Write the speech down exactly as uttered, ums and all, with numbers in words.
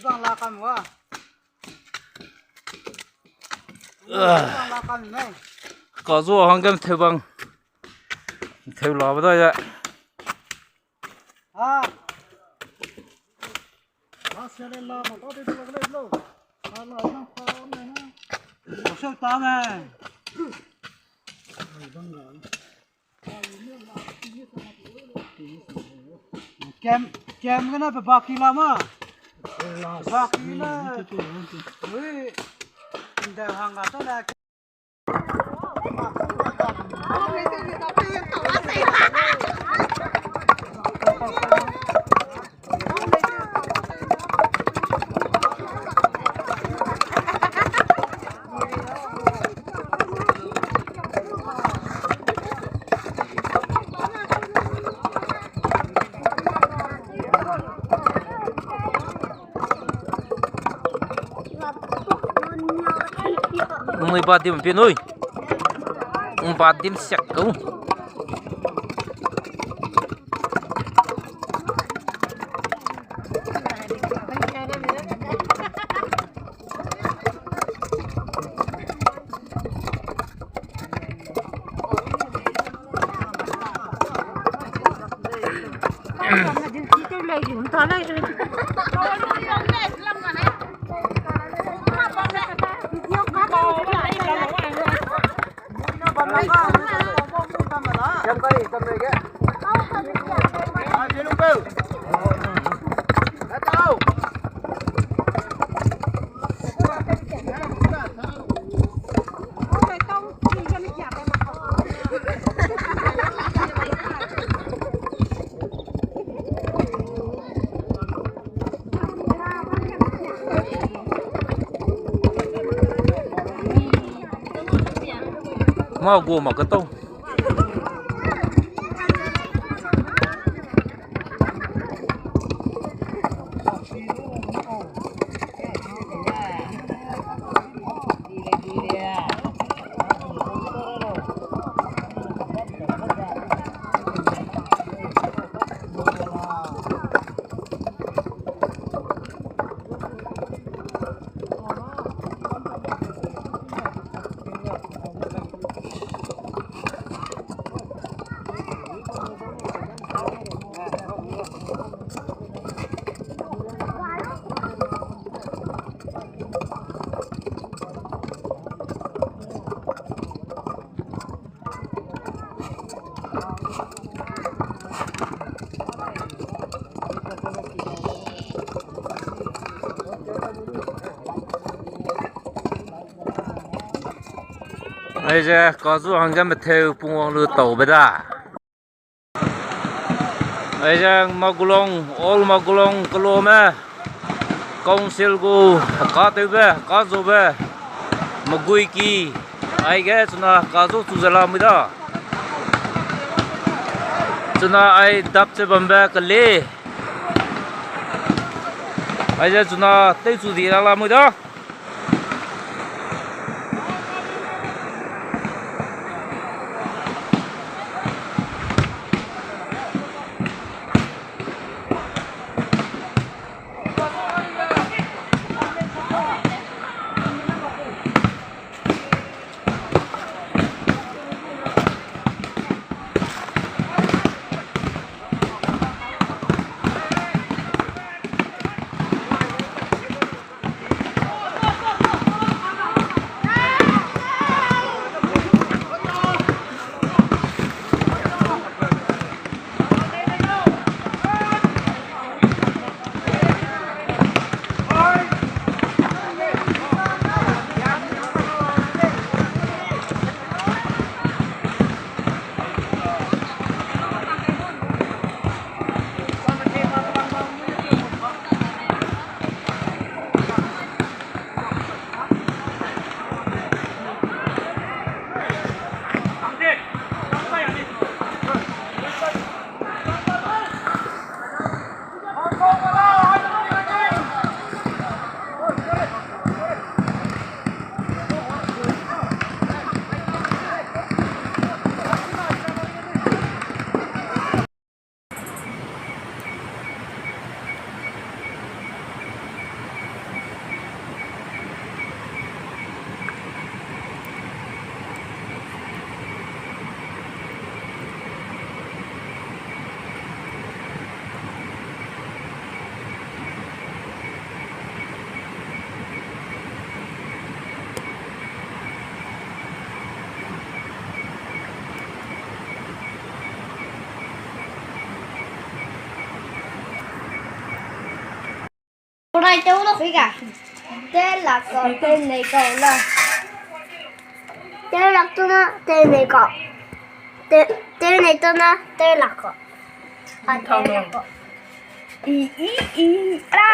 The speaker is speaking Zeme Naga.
Bang la kam wa. Bang la kam me. Ka zu hangge metheu bang. Metheu la ba da ya. Ah. Ah, sele la ma ta de la le lo. Ah, la na pa me na. Ko se ta me. Bang la. Kem, kem gene pe baki la ma. Baki la. Ui, nde hang ga ta la. Nui ba dim pi nui. Nui ba dim siak kau. Ma gu ma ka tau. Aize, kazu hangge metheu pungwang lu taube da. Aize Magulong, Old Magulong kelome, council gu heka tewbe, heka zobe, meguiki, aige chuna kazu chu ze la mui da. Chuna ai dap che bambe kele. Aize chuna tewchu di la la mui da. Rai tew lo. Fika. Tew lak ko, tew nei ko la. Tew lak tu na, tew nei ko. Tew, tew nei tu na, tew lak ko. A, tew lak ko. I, i, i, ra.